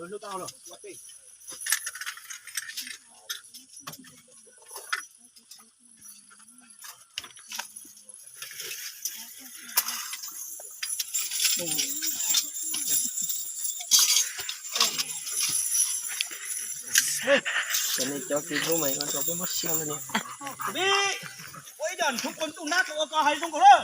Cov no cov kws hlub mas cov peb muab siab li no. Ua ib yam nrhuv kuv ntuj nab ua ko hais zoo nkaus lawm.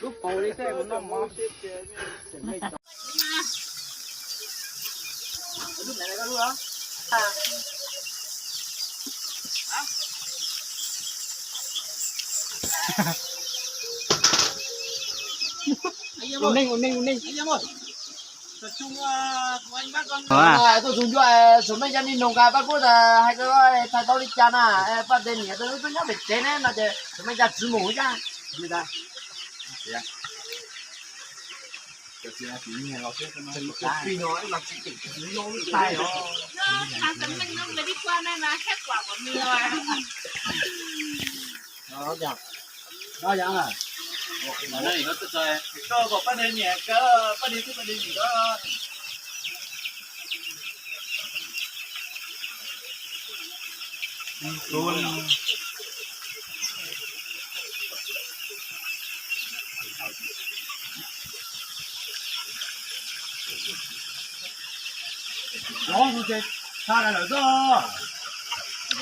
Lub paus li tej no mov. Ua neej, ua neej, ua neej. Tuaj txug ncua, Xus Meej cov niag noog nqa Paj Kub tas hais ko thaij tau li cas na, Paj Dej niam tau nyob pem tsev ne no ces Xus Meej cov tsis mus ua cas.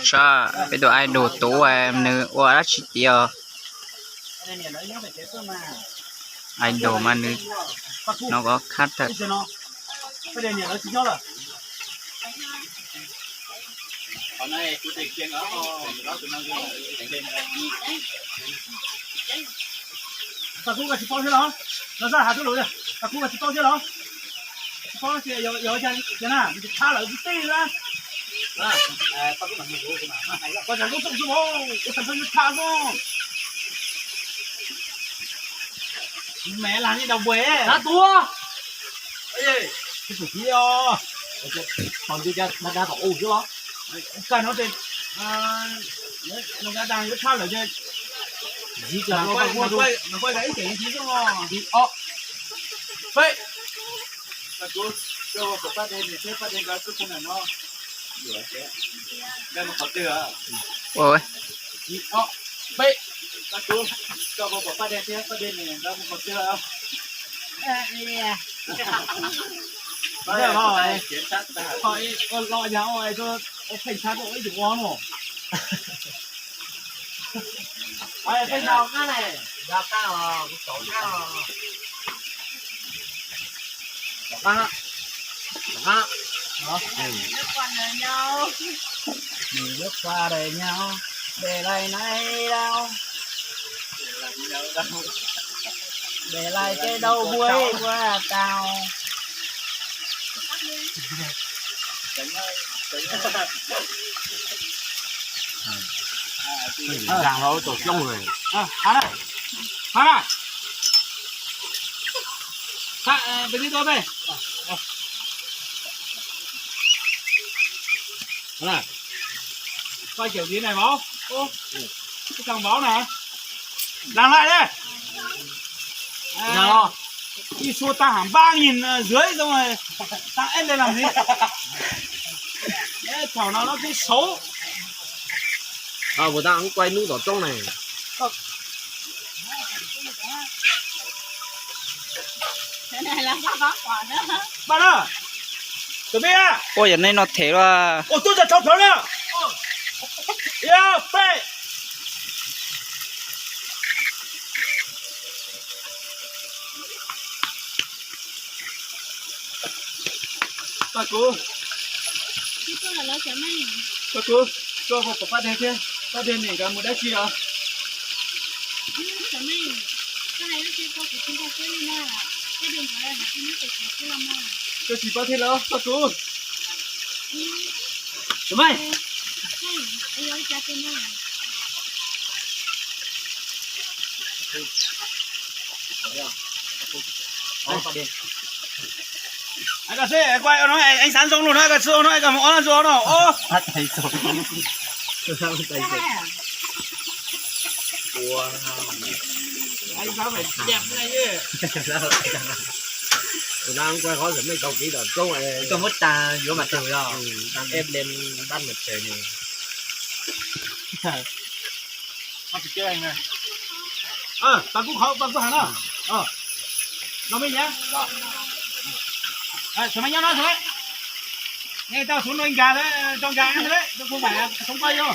Sab, peb tus idol tub, nws ua dab tsi tiag os? Idol mas nws no ko khab tawm. Paj Kub koj tsis paub thiab los? No xab has tub lus, Paj Kub koj tsis paub thiab los? Tsis paub ces yog ua cas na, nws tsis thab lawm tib teg na. Koj tsis lub xub xub, ua tag nrho yus thab xwb. Me las ni đầu buổi. Hab tuag. Tus thiab, tos nti ca dag tom u xwb los. Koj no ces, no ca dag yuav thab lawm ces, ib ob peb. Ib ob peb. Ua los yog ua pheej thab tuaj ib tug ua no. Peb ntaus qab ne, ntaus qab os, kuv tau qab os. Ntaus qab, ntaus qab. Nws lub paj dej nyob, dej lais nais dau, dej lais ces dau buaj ua tau. Zaas los ua tau coob lawm. Ha na, ha na. Peb tib tuaj peb. Koj cawm tiv nais vauv, koj tau vauv na. Làm lại đi. Ib suab tag hàng ba nghìn dưới xong rồi ta ép lên làm gì? Thảo nào nó cứ xấu. Ua ta quay nub tom roob ne. Ba na. Ua yog nej no them los. Ua tuaj cov thau plhawv na. Ib peb. Paj Kub, Paj Kub, koj puas pom Paj Dej thiab? Paj Dej niam nkawd mus dab tsi os? Koj tsis paub thiab los Paj Kub? Mej, Koj xwb, koj no, ej xav zoo lug no, koj xwb no, koj mus ob no, zoo no, o. Koj muab tas yuav mas tawg los, eb leej dab mas tawg li. Pas kuj qhov, pas kuj heev no. No me nyuam. Sawv mas nyob no sawv. Tau xuv no nkag, tau nkag, tau kuv mam xoob koj yog.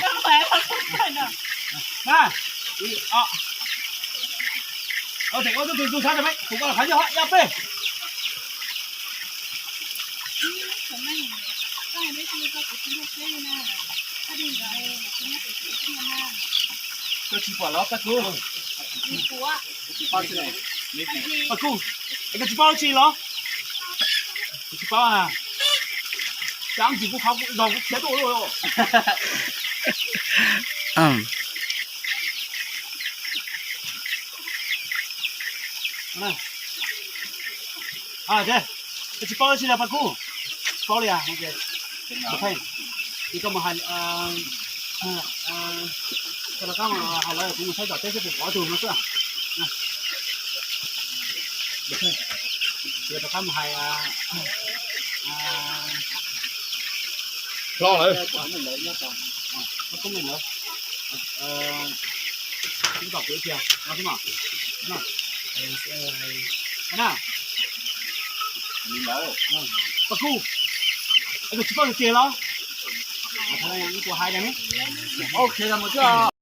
Mas, o, tes ua tub tug tug sab rau me, kuv koj qhov yog yog peb. Koj tsis pom los pas kuj, pas kuj, es koj tsis paub tsi los? Tsis paub a. Cas tsis kuv qhov zog kuv khiav tuaj. Tsis paub tsi los pas kuj, tsis paub li. Ces koj mus hais, koj rov qab hais lawv kuv mus saib tom teb seb puas pom ob tug no xwb. Rov qab mus hais hlob lawv, koj koob meej lawv, tsis kom kuv ib tiag no xwb mas. Na, pas kuj, es koj tsis paub tiag los? Kuv hais tias, ok, los mus xwb.